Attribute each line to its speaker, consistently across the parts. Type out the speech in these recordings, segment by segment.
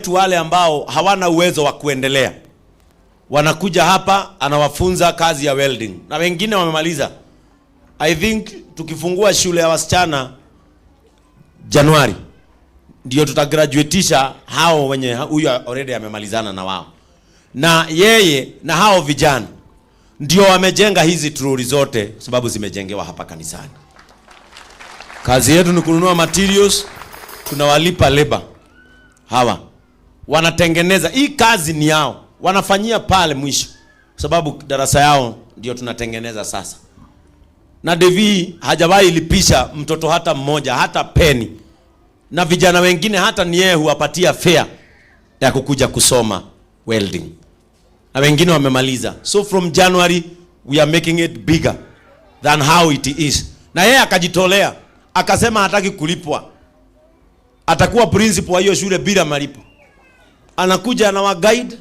Speaker 1: Wale ambao hawana uwezo wa kuendelea wanakuja hapa, anawafunza kazi ya welding na wengine wamemaliza. I think tukifungua shule ya wasichana Januari ndio tutagraduatisha hao wenye huyu already amemalizana na wao, na yeye na hao vijana ndio wamejenga hizi troli zote, sababu zimejengewa hapa kanisani. Kazi yetu ni kununua materials, tunawalipa labor hawa wanatengeneza hii kazi ni yao, wanafanyia pale mwisho, sababu darasa yao ndio tunatengeneza sasa. Na Devi hajawahi lipisha mtoto hata mmoja hata peni, na vijana wengine hata ni yeye huwapatia fare ya kukuja kusoma welding, na wengine wamemaliza. So from January we are making it bigger than how it is. Na yeye akajitolea akasema hataki kulipwa, atakuwa principal wa hiyo shule bila malipo. Anakuja anawa guide,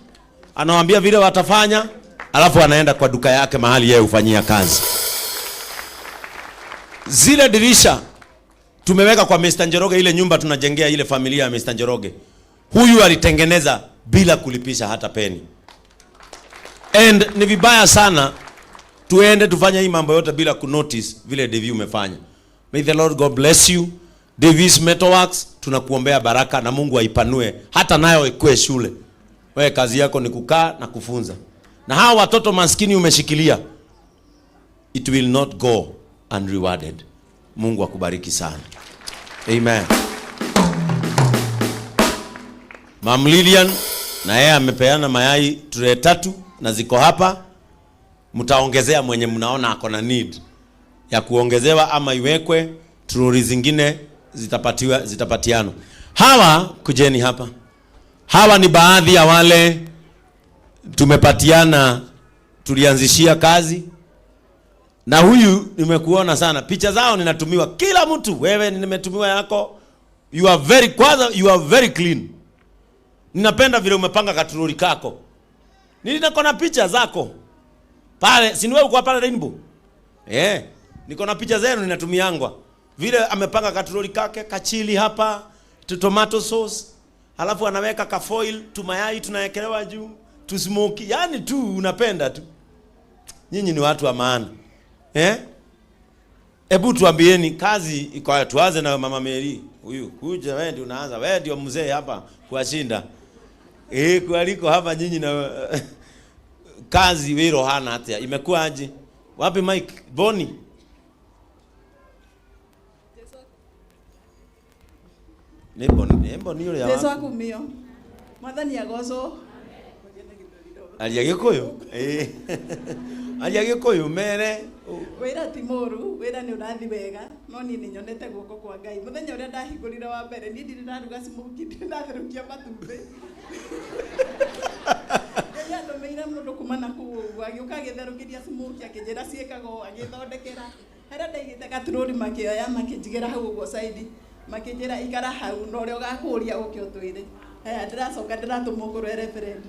Speaker 1: anawaambia vile watafanya, alafu anaenda kwa duka yake mahali yeye hufanyia kazi. Zile dirisha tumeweka kwa Mr. Njoroge, ile nyumba tunajengea ile familia ya Mr. Njoroge, huyu alitengeneza bila kulipisha hata peni. And ni vibaya sana tuende tufanye hii mambo yote bila kunotice vile Devi umefanya. May the Lord God bless you. Davis Metalworks tunakuombea baraka na Mungu aipanue hata nayo ikue shule. Wewe kazi yako ni kukaa na kufunza. Na hawa watoto maskini umeshikilia, it will not go unrewarded. Mungu akubariki sana. Amen. Mam Lilian na yeye amepeana mayai tray tatu na ziko hapa. Mtaongezea mwenye mnaona ako na need ya kuongezewa ama iwekwe troli zingine zitapatiwa, zitapatiana. Hawa kujeni hapa, hawa ni baadhi ya wale tumepatiana, tulianzishia kazi na huyu nimekuona sana, picha zao ninatumiwa kila mtu. Wewe nimetumiwa yako, you are very kwanza, you are very clean. Ninapenda vile umepanga katroli kako, niko na picha zako pale, si ni wewe uko pale Rainbow? Eh, niko na picha zenu ninatumiangwa. Vile amepanga katroli kake kachili hapa, tu tomato sauce, halafu anaweka ka foil, tu mayai tunawekelewa juu, tu smoky, yani tu unapenda tu. Nyinyi ni watu wa maana. Eh? Hebu tuambieni kazi iko, tuanze na Mama Mary. Huyu kuja wewe ndio unaanza. Wewe ndio mzee hapa kuwashinda. Eh, kualiko hapa nyinyi na kazi wiro hana atia. Imekuwa aje? Wapi Mike? Boni? Nĩ Boni, nĩ Boni ũrĩa
Speaker 2: Jesu
Speaker 1: wa
Speaker 2: akumio mwathani agocwo.
Speaker 1: Aria Gĩkũyũ. Ĩĩ. Aria Gĩkũyũ mere.
Speaker 2: Wĩra ti mũru, wĩra nĩ ũrathi wega, no niĩ nĩ nyonete guoko kwa Ngai. Mũthenya ũrĩa ndahingũrire wa mbere, niĩ ndirĩ ndaruga smokie, ndirĩ ndatherũkia matumbĩ. Ngai andũmĩire mũndũ kuma na kũu ũguo, agĩũka agĩtherũkĩria smokie, akĩnjĩra ciĩkagwo, agĩthondekera harĩa ndaigĩte gaturũri, makĩoya makĩnjigĩra hau ũguo side, makĩnjĩra ikara hau na ũrĩa ũgakũria ũke ũtwĩre. Haya, ndĩracoka ndĩratũmwo kũrĩ reverend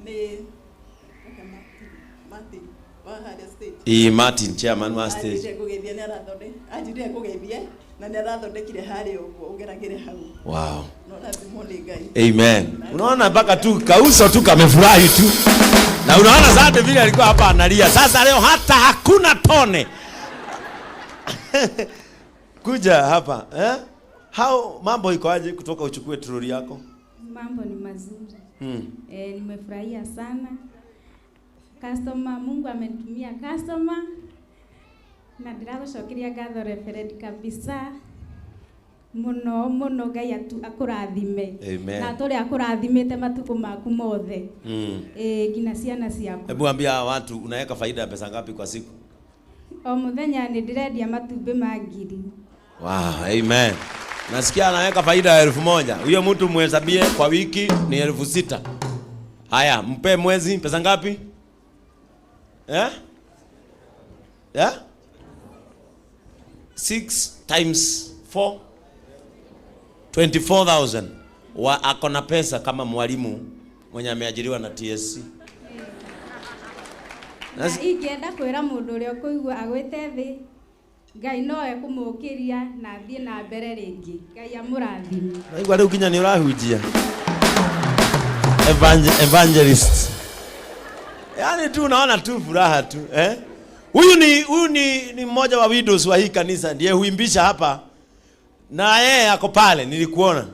Speaker 2: nĩ okay, Martin, Martin wa harĩa stage.
Speaker 1: Ĩĩ, Martin chairman wa stage.
Speaker 2: Anjire kũgeithia nĩ arathonde anjire kũgeithie na nĩ arathondekire harĩa ũguo ũgeragĩre hau.
Speaker 1: Wow.
Speaker 2: No rathimwo nĩ Ngai.
Speaker 1: Amen. Unaona mpaka tu kauso tu kamefurahi tu. Na unaona sasa vile alikuwa hapa analia. Sasa leo hata hakuna tone. Kuja hapa, eh? How mambo iko aje kutoka uchukue troli yako?
Speaker 3: Mambo ni mazuri. Nimefurahia sana. Customer, Mungu amenitumia customer na ndĩragũcokeria ngatho reverend kabisa mũno mũno. Ngai akũrathime.
Speaker 1: Amen.
Speaker 3: Na tũrĩa akũrathimĩte matukũ maku mothe. Nginya ciana ciaku.
Speaker 1: Hebu ambia hawa watu unaweka faida ya pesa ngapi kwa siku?
Speaker 3: O mũthenya nĩ ndĩrendia matumbĩ ma 1,000.
Speaker 1: Wow, amen. Nasikia anaweka faida ya 1,000. Huyo mtu muhesabie kwa wiki ni 6,000. Haya, mpe mwezi pesa ngapi? Eh? Eh? 6 times 4 24,000. Wa ako na pesa kama mwalimu mwenye ameajiriwa na TSC.
Speaker 3: Na ingĩenda kwĩra mũndũ ũrĩa ũkũigua agwĩte thĩ, Ngai no ekũmũkĩria na athiĩ na mbere rĩngĩ. Ngai amũrathime.
Speaker 1: Naigua rĩu nginya nĩ ũrahunjia. Evangelist. Yaani tu unaona tu furaha tu, eh? Huyu ni mmoja wa widows wa hii kanisa, ndiye huimbisha hapa. Na yeye ako pale, nilikuona.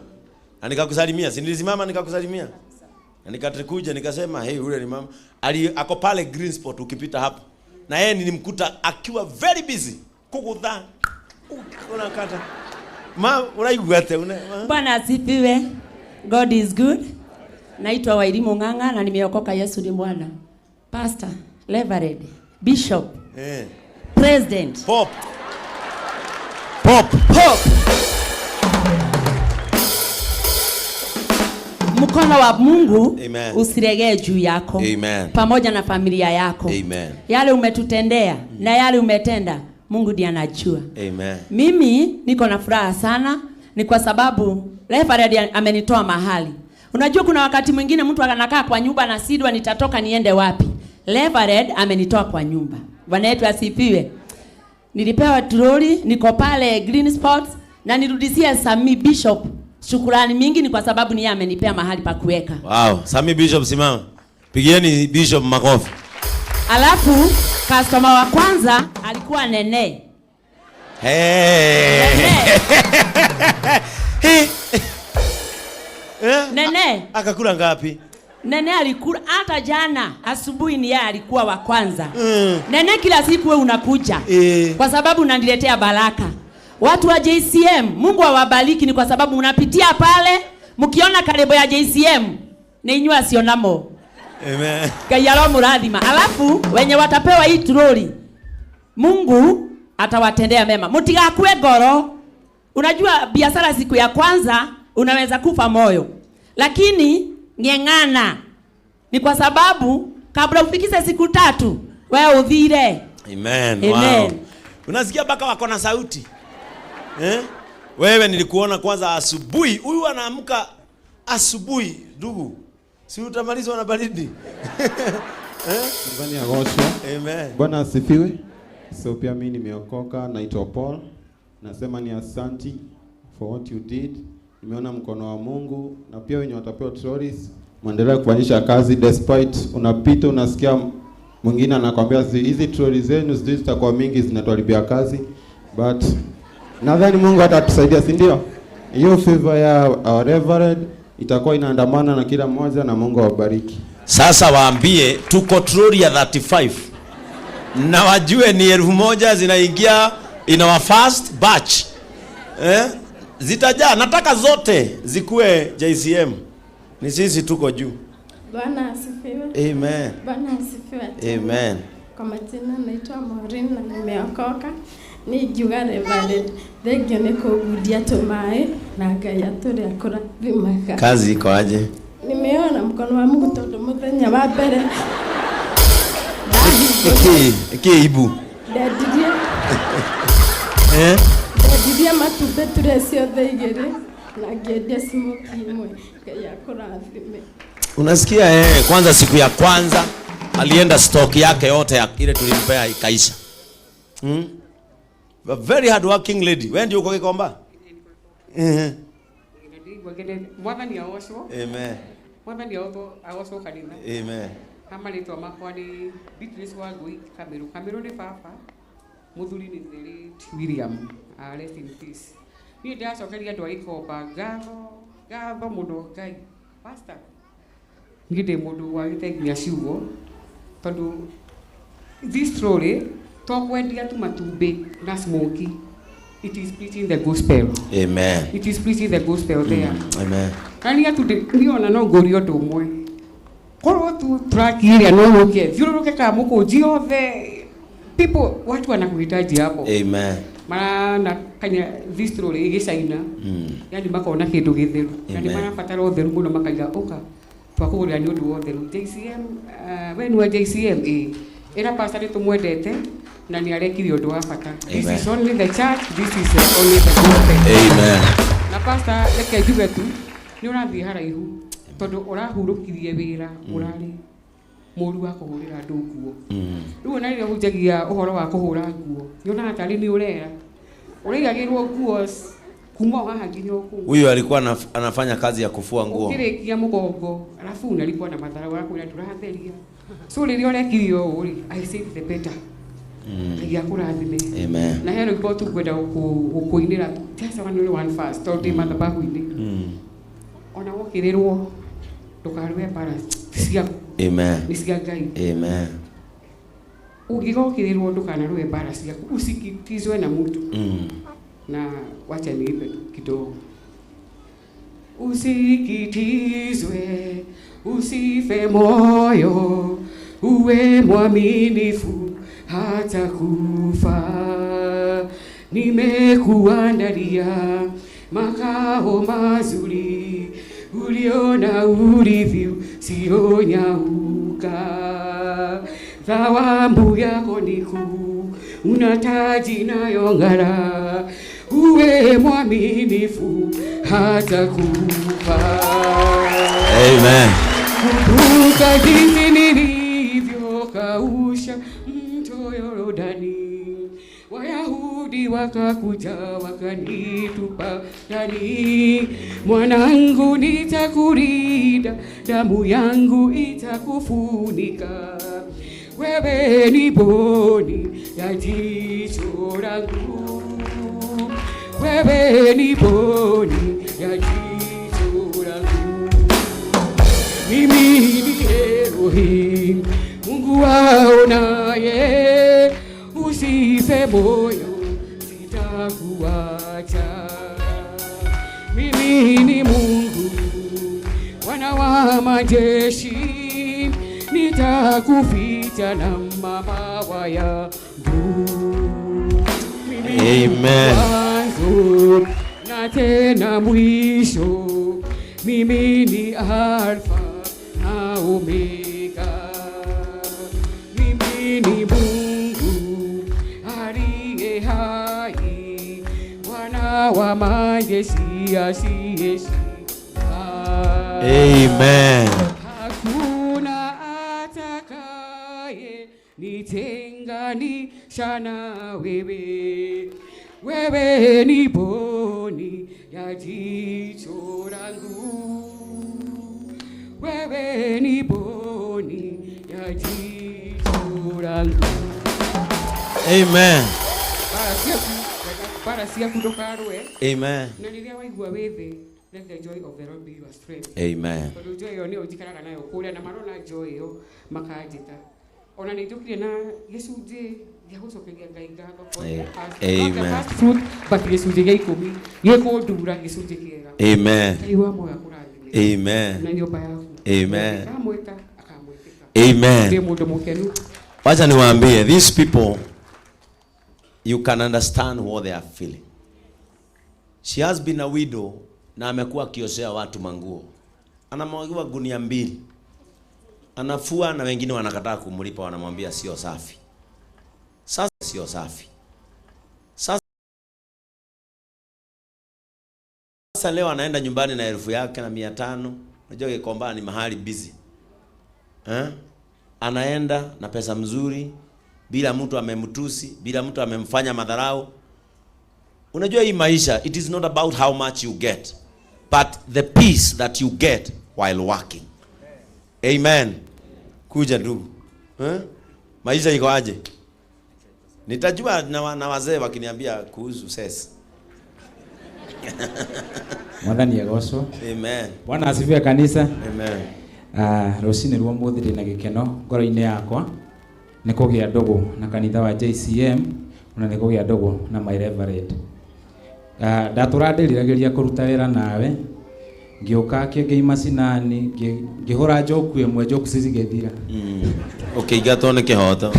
Speaker 1: Na nikakusalimia, si nilisimama nikakusalimia. Na nikakuja nikasema, "Hey, yule ni mama." Ali ako pale Green Spot ukipita hapo. Na yeye nilimkuta akiwa very busy. Kukutha. Unakata. Ma unaigua ate una.
Speaker 4: Bwana asifiwe. God is good. Naitwa Wairimu Ng'ang'a na nimeokoka. Yesu ni Bwana. Pastor, Reverend, Bishop, President,
Speaker 1: Pop. Pop.
Speaker 4: Pope. Mkono wa Mungu
Speaker 1: Amen.
Speaker 4: usiregee juu yako.
Speaker 1: Amen.
Speaker 4: Pamoja na familia yako.
Speaker 1: Amen.
Speaker 4: Yale umetutendea na yale umetenda, Mungu ndiye anajua.
Speaker 1: Amen.
Speaker 4: Mimi niko na furaha sana, ni kwa sababu Reverend amenitoa mahali. Unajua kuna wakati mwingine mtu anakaa kwa nyumba na sidwa, nitatoka niende wapi? Reverend amenitoa kwa nyumba. Bwana yetu asifiwe. Nilipewa troli, niko pale Green Sports na nirudishie Sami Bishop shukurani mingi, ni kwa sababu ni yeye amenipea mahali pa kuweka.
Speaker 1: Wow, Sami Bishop simama. Pigieni Bishop makofi.
Speaker 4: Alafu customer wa kwanza alikuwa Nene.
Speaker 1: Hey.
Speaker 4: Nene.
Speaker 1: Hey. Eh?
Speaker 4: Nene.
Speaker 1: Akakula ngapi?
Speaker 4: Nene alikula hata jana asubuhi, ni yeye alikuwa wa kwanza. Nene, kila siku wewe unakuja kwa sababu unaniletea baraka. Watu wa JCM, Mungu awabariki, ni kwa sababu unapitia pale, mkiona karibu ya JCM ni inywa sionamo.
Speaker 1: Amen.
Speaker 4: Ngai aromurathima. Alafu wenye watapewa hii troli, Mungu atawatendea mema. Mtigakue ngoro. Unajua biashara siku ya kwanza unaweza kufa moyo, lakini ng'eng'ana, ni kwa sababu kabla ufikishe siku 3 wewe udhire.
Speaker 1: Amen.
Speaker 4: Amen.
Speaker 1: Wow. Unasikia mpaka wako na sauti. Eh? Wewe nilikuona kwanza asubuhi. Huyu anaamka asubuhi, ndugu. Si utamalizwa na baridi. Eh?
Speaker 5: Mthani agocwo.
Speaker 1: Amen.
Speaker 5: Bwana asifiwe. So pia mimi nimeokoka, naitwa Paul. Nasema ni asanti for what you did. Nimeona mkono wa Mungu, na pia wenye watapewa trolleys muendelee kufanyisha kazi despite unapita unasikia mwingine anakwambia hizi trolleys zenu sijui zitakuwa mingi zinatuharibia kazi, but nadhani Mungu atatusaidia, si ndio? Hiyo favor ya our Reverend itakuwa inaandamana na kila mmoja, na Mungu awabariki.
Speaker 1: Sasa waambie tuko troli ya 35 na wajue ni 1000 zinaingia in our first batch. Zitajaa, nataka zote zikuwe JCM. Ni sisi tuko juu.
Speaker 3: Bwana asifiwe.
Speaker 1: Amen.
Speaker 3: Bwana asifiwe.
Speaker 1: Amen.
Speaker 3: Kwa majina naitwa Maureen na nimeokoka. Ni ngiuga Reverend, thengio nĩ kũngundia tũmaĩ na Ngai atũrĩ akũrathimaga.
Speaker 1: Kazi iko aje?
Speaker 3: Nimeona mkono wa Mungu tondũ mũthenya wa mbere
Speaker 1: Iki ibu.
Speaker 3: Ndendirie.
Speaker 1: Eh?
Speaker 3: Ndendirie matumbĩ ture ciothe igĩrĩ na ngĩendia smokie ĩmwe. Ngai akũrathime.
Speaker 1: Unasikia eh, kwanza siku ya kwanza alienda stock yake yote ya ile tulimpea ikaisha. A very hard working lady. Wewe ndio uko Gikomba?
Speaker 6: Mwathani agocwo.
Speaker 1: Amen.
Speaker 6: Mwathani agocwo kanitha.
Speaker 1: Amen.
Speaker 6: Ha marĩtwa makwa nĩ Beatrice Wangui Kamiru. Kamiru nĩ baba, mũthuri nĩ the late William. Rest in peace. Niĩ ndĩracokeria andũ a Gikomba ngatho, ngatho mũno Ngai. Pastor, niĩ ndĩ mũndũ wagĩte nginya ciugo, tondũ this story to kwendia tu matumbĩ na smoky. It is preaching the gospel.
Speaker 1: Amen.
Speaker 6: It is preaching the gospel there.
Speaker 1: Amen.
Speaker 6: Na niĩ tu niĩ ona no ngũrie ũndũ ũmwe. Korwo tu track ĩrĩa no yũke, thiũrũrũke Kamũkũnji yothe. People, watu wanakuhitaji hapo.
Speaker 1: Amen.
Speaker 6: Marana kanya this story ĩgĩcaina. Yani makona kĩndũ gĩtheru. Na nĩ
Speaker 1: Amen.
Speaker 6: marabatara ũtheru mũno makaiga ũka twakũgũrĩra nĩ ũndũ wa ũtheru. JCM, we nĩwe JCM, ĩ. Ĩra pastor nĩ tũmwendete na nĩ arekire ũndũ wa bata. This
Speaker 1: Amen.
Speaker 6: is only the church, this is only the gospel.
Speaker 1: Amen.
Speaker 6: Na pastor reke njuge tu nĩ ũrathiĩ haraihu tondũ ũrahurũkirie wĩra ũrarĩ mũru wa kũhũrĩra andũ nguo. Rĩu ona rĩrĩa ũhunjagia ũhoro wa kũhũra nguo, nyonaga tarĩ nĩ ũrera. Ũraigagĩrwo nguo Kuma o haha nginya o kũu.
Speaker 1: Huyu alikuwa anafanya kazi ya kufua nguo.
Speaker 6: Ũkĩrĩkia mũgongo arabu unalipwa na matharau arakwĩra ndũratheria. So rĩrĩa ũrekire ũũ rĩ, I said the better. Ngai akũrathime.
Speaker 1: Amen.
Speaker 6: Na he rwĩmbo tu ngwenda gũkũinĩra, just one, only one verse, tondũ ndĩ mathabahu-inĩ. Ona wokĩrĩrwo ndũkarũe mbara ciaku.
Speaker 1: Amen.
Speaker 6: Nĩ cia Ngai.
Speaker 1: Amen.
Speaker 6: Ũngĩgokĩrĩrwo ndũkanarũe mbara ciaku, usikitizwe na mtu. Na wacha niipe kidogo. Usikitizwe, usife moyo, uwe mwaminifu hata kufa. Nimekuandalia makao mazuri, uliona urithi usionyauka. Thawabu yako ni kuu, una taji inayong'ara, uwe mwaminifu hata kufa.
Speaker 1: Amen.
Speaker 6: Kumbuka jinsi nilivyokausha mto Yordani, Wayahudi wakakuja wakanitupa ndani. Mwanangu, nitakulinda, damu yangu itakufunika. Wewe ni boni ya jicho langu, wewe ni boni ya jicho langu. Mimi ni Elohim, Mungu waonaye, usife moyo, sitakuacha. Mimi ni Mungu, Bwana wa majeshi, nitakuficha na mabawa yangu. Mimi ni
Speaker 1: Amen.
Speaker 6: mwanzo na tena mwisho, mimi ni Alfa na Omega. Mimi ni Mungu aliye hai, Bwana wa majeshi asiyeshindwa.
Speaker 1: Amen.
Speaker 6: Hakuna atakaye nitenganisha na wewe. Wewe ni boni ya jicho langu, wewe ni boni ya jicho langu.
Speaker 1: Amen.
Speaker 6: Bara ciaku ndũkarũe.
Speaker 1: Amen.
Speaker 6: Na rĩrĩa waigua wĩ thĩ, let the joy of the Lord be your strength.
Speaker 1: Amen.
Speaker 6: Tondũ joy ĩyo nĩyo njikaraga nayo kũrĩa, na marona joy ĩyo makanjĩta. Ona nĩ njũkire na gĩcunjĩ gĩa gũcokeria Ngai ngatho for the first, not the
Speaker 1: Amen.
Speaker 6: first fruit, but gĩcunjĩ gĩa 10 gĩkũndura gĩcunjĩ kĩega.
Speaker 1: Amen.
Speaker 6: Ngai wa muoyo akũrathime.
Speaker 1: Amen.
Speaker 6: Na nyũmba yaku.
Speaker 1: Amen.
Speaker 6: Akamwĩta, akamwĩtĩka.
Speaker 1: Amen.
Speaker 6: Ndĩ mũndũ mũkenu.
Speaker 1: Wacha niwaambie, these people, you can understand what they are feeling. She has been a widow na amekuwa akioshea watu manguo. Anamwagiwa gunia 2. Anafua na wengine wanakataa kumlipa, wanamwambia sio safi. Sasa sio safi. Sasa leo anaenda nyumbani na 1,000 yake na 500. Unajua Gikomba ni mahali busy. Anaenda na pesa mzuri bila mtu amemtusi, bila mtu amemfanya madharau. Unajua hii maisha, it is not about how much you get, but the peace that you get while working. Amen. Kuja ndugu. Maisha iko aje? Nitajua na wazee wakiniambia kuhusu ses.
Speaker 7: Mwathani agocwo.
Speaker 1: Amen.
Speaker 7: Bwana asifiwe kanisa.
Speaker 1: Amen.
Speaker 7: Rũcinĩ rwa ũmũthĩ ndĩna gĩkeno ngoro-inĩ yakwa nĩ kũgĩa ndũgũ na kanitha wa JCM ona nĩ kũgĩa ndũgũ na my reverend. Ndatũra ndĩriragĩria kũruta wĩra nawe, ngĩũka Kĩengei macinani, ngĩhũra njoku ĩmwe, njoku cigĩthira.
Speaker 1: Ũkĩingatwo nĩ kĩhoto.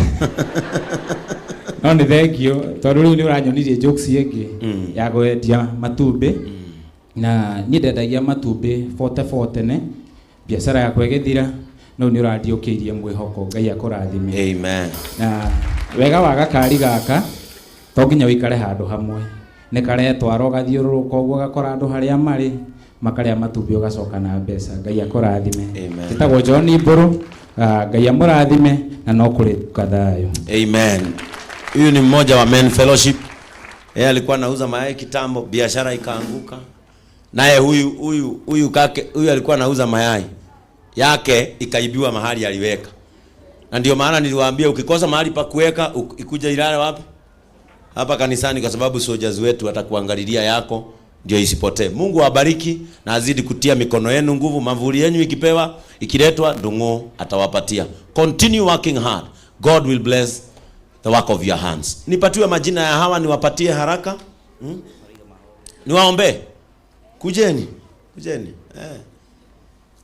Speaker 7: No nĩ thengio tondũ rĩu nĩ ũranyonirie jokes ĩngĩ ya kwendia matumbĩ. Na niĩ ndendagia matumbĩ bote bote ne biacara yakwa ĩgĩthira, no nĩ ũrandiũkĩirie mwĩhoko. Ngai akũrathime.
Speaker 1: Amen.
Speaker 7: Na wega wa gakari gaka to nginya ũikare handũ hamwe, nĩ karetwara ũgathiũrũrũka ũguo ũgakora andũ harĩa marĩ makarĩa matumbĩ ũgacoka na mbeca. Ngai akũrathime.
Speaker 1: Amen.
Speaker 7: Njĩtagwo John Mbũrũ. Ngai amũrathime na no kũrĩtuka thayũ.
Speaker 1: Amen. Huyu ni mmoja wa Men Fellowship. Yeye alikuwa anauza mayai kitambo, biashara ikaanguka. Naye huyu kake, huyu alikuwa anauza mayai yake ikaibiwa mahali aliweka. Na ndio maana niliwaambia ukikosa mahali pa kuweka ikuja ilale wapi? Hapa kanisani, kwa sababu soldiers wetu watakuangalilia yako ndio isipotee. Mungu awabariki na azidi kutia mikono yenu nguvu. Mavuli yenu ikipewa, ikiletwa, Ndung'u atawapatia. Continue working hard. God will bless the work of your hands. Nipatiwe majina ya hawa niwapatie haraka. Niwaombe. Kujeni. Kujeni.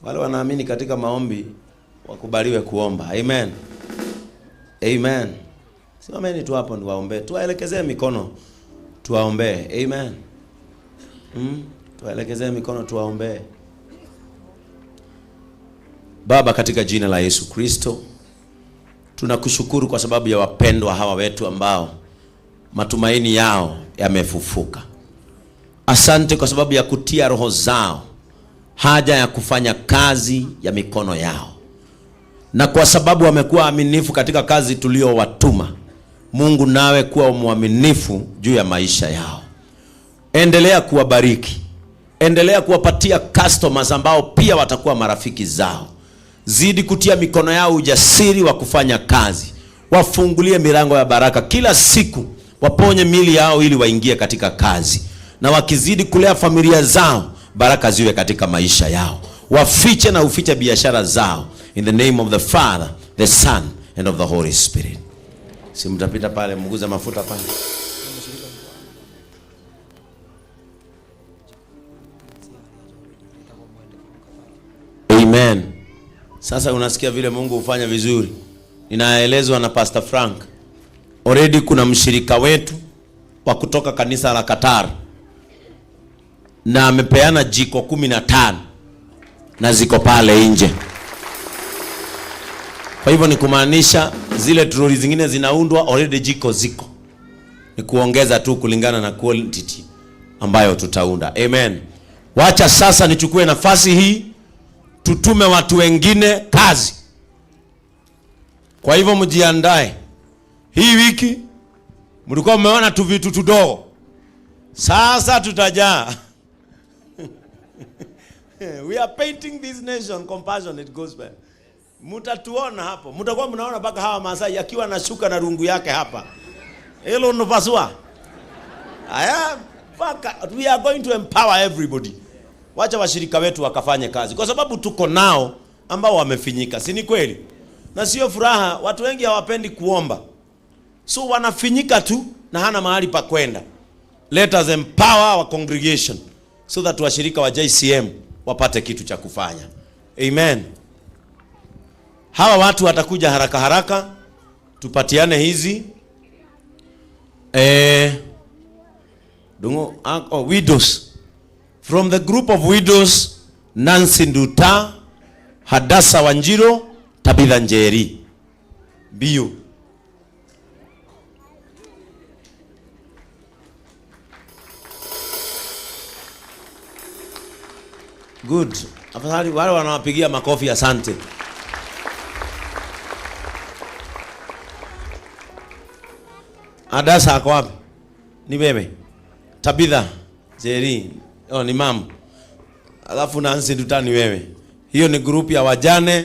Speaker 1: Wale wanaamini katika maombi wakubaliwe kuomba. Amen. Amen. Simameni tu hapo niwaombe. Tuwaelekezee mikono tuwaombe. Amen. Tuwaelekezee mikono tuwaombe. Baba, katika jina la Yesu Kristo, tunakushukuru kwa sababu ya wapendwa hawa wetu ambao matumaini yao yamefufuka. Asante kwa sababu ya kutia roho zao haja ya kufanya kazi ya mikono yao, na kwa sababu wamekuwa waaminifu katika kazi tuliowatuma. Mungu, nawe kuwa mwaminifu juu ya maisha yao. Endelea kuwabariki, endelea kuwapatia customers ambao pia watakuwa marafiki zao. Zidi kutia mikono yao ujasiri wa kufanya kazi, wafungulie milango ya baraka kila siku, waponye mili yao ili waingie katika kazi, na wakizidi kulea familia zao, baraka ziwe katika maisha yao. Wafiche na ufiche biashara zao, in the name of the Father, the Son and of the Holy Spirit. Si mtapita pale mguze mafuta pale. Amen. Sasa unasikia vile Mungu hufanya vizuri. Ninaelezwa na Pastor Frank. Already kuna mshirika wetu wa kutoka kanisa la Qatar, na amepeana jiko 15 na ziko pale nje. Kwa hivyo ni kumaanisha zile troli zingine zinaundwa already, jiko ziko. Ni kuongeza tu kulingana na quantity ambayo tutaunda. Amen. Wacha sasa nichukue nafasi hii tutume watu wengine kazi. Kwa hivyo mjiandae. Hii wiki mlikuwa mmeona tu vitu tudogo. Sasa tutajaa. We are painting this nation compassionate gospel. Mutatuona hapo. Mutakuwa mnaona mpaka hawa Maasai akiwa anashuka na rungu yake hapa. Hilo nopasua. Aya, mpaka we are going to empower everybody. Wacha washirika wetu wakafanye kazi, kwa sababu tuko nao ambao wamefinyika, si ni kweli? Na sio furaha, watu wengi hawapendi kuomba, so wanafinyika tu na hana mahali pa kwenda. Let us empower our congregation so that washirika wa JCM wapate kitu cha kufanya. Amen. Hawa watu watakuja haraka haraka, tupatiane hizi dungo, widows. From the group of widows, Nancy Nduta, Hadassa Wanjiro, Tabitha Njeri. Biu. Good. Afadhali wale wanawapigia makofi, asante. Hadassa ako wapi? Ni wewe. Tabitha Njeri. Oh, ni mama. Alafu Nancy Nduta ni wewe. Hiyo ni group ya wajane